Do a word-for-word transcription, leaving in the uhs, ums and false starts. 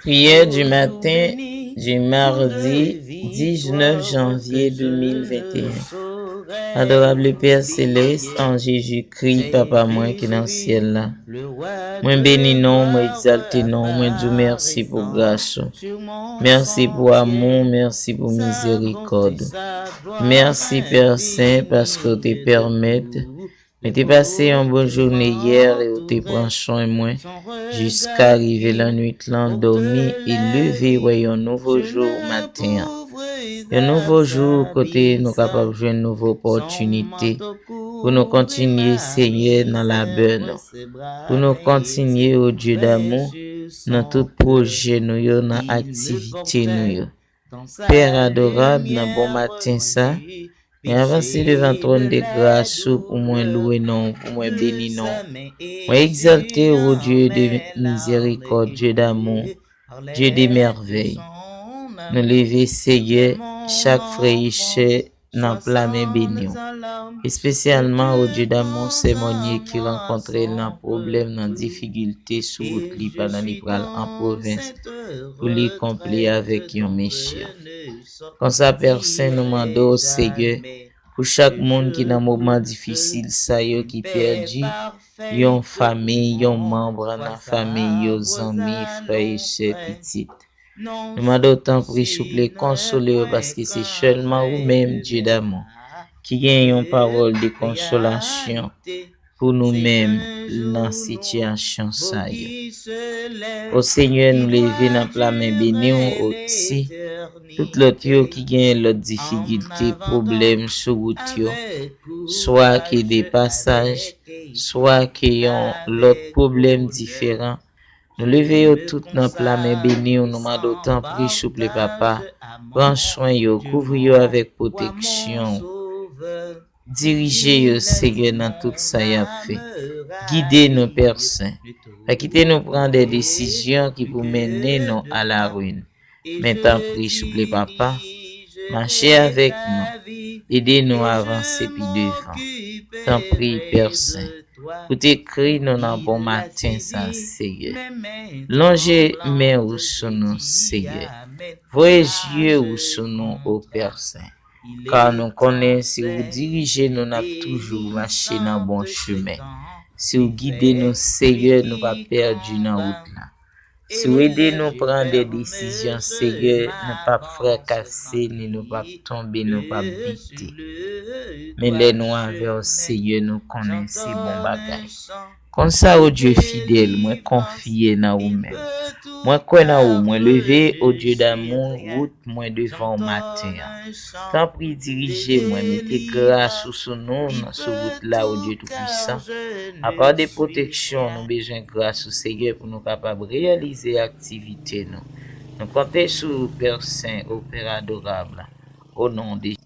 Prière du matin du mardi dix-neuf janvier deux mille vingt et un. Adorable Père Céleste, en Jésus-Christ, Papa mwen ki nan syèl la, mwen beni non, mwen egzalte non, mwen di w mèsi pou gras ou. Mèsi pou amou, mèsi pou mizerikòd ou. Mèsi Pè Sen paske w te pèmèt mwen te pase yon bon jounen yè e w te pran swen mwen jiska rive lannwit lan dòmi e leve wè yon nouvo jou maten an. Yon nouvo jou kote nou kapab jwenn nouvo opòtinite pou nou kontinye Senyè nan labè nou, pou nou kontinye o Dye damou nan tout pwojè nou yo, nan aktivite nou yo. Pè adorab, nan bon maten sa, mwen avanse devan twòn de gras ou pou mwen lwe non w, pou mwen beni non w. Mwen egzalte w, o Dye de mizerikòd, Dye damou, Dye de mèvèy. Nou leve, Seyè, chak frè e sè nan pla men beni w. Espesyalman, o Dye damou, sèmònye ki rankontre l nan pwoblèm, nan difikilte sou wout li pandan li pral an pwovens pou li konple avèk yon misyon. Konsa, Pè Sen, nou mande w, Seyè, pou chak moun ki nan moman difisil sa yo, ki pèdi yon fanmi, yon manm nan fanmi yo, zanmi, frè e sè, pitit. Nou mande w, tanpri, souple, konsole yo, paske se sèlman ou menm, Dye damou, ki gen yon pawòl de konsolasyon pou nou menm nan sitiyasyon sa yo. O Senyè, nou leve nan pla men beni w osi tout lòt yo ki gen lòt difikilte, pwoblèm sou wout yo, swa ke depasaj, swa ke yon lòt pwoblèm diferan. Nou leve yo tout nan pla men beni w, nou mande w, tanpri, souple, Papa, pran swen yo, kouvri yo avèk pwoteksyon w. Dirije yo, Seyè, nan tout sa y ap fè. Gide nou, Pè Sen. Pa kite nou pran de desizyon ki pou mennen nou a larin. Men tanpri, souple, Papa, mache avèk nou. Ede nou avanse pi devan. Tanpri, Pè Sen, koute kri nou nan bon maten sa, Seyè. Lonje men ou sou nou, Seyè. Voye zye ou sou nou, o Pè Sen. Ka nou konnen si ou dirije nou, n ap toujou mache nan bon chemen. Si ou gide nou, Seyè, nou p ap pèdi nan wout la. Si ou ede nou pran de desizyon, Seyè, nou p ap frakase, ni nou p ap tonbe, nou p ap bite. Men lè nou avè w, Seyè, nou konnen se bon bagay. Konsa, o Dye fidèl, mwen konfye nan ou menm. Mwen kwè nan ou, mwen leve, o Dye damou, wout mwen devan w maten an. Tanpri, dirije mwen, mete gras ou sou nou, nan sou wout la, o Dye Toupisan. Apa de pwoteksyon, nou bezwen gras ou, Seyè, pou nou kapab reyalize aktivite nou. Nou konte sou ou, Pè Sen, o Pè adorab la. O non de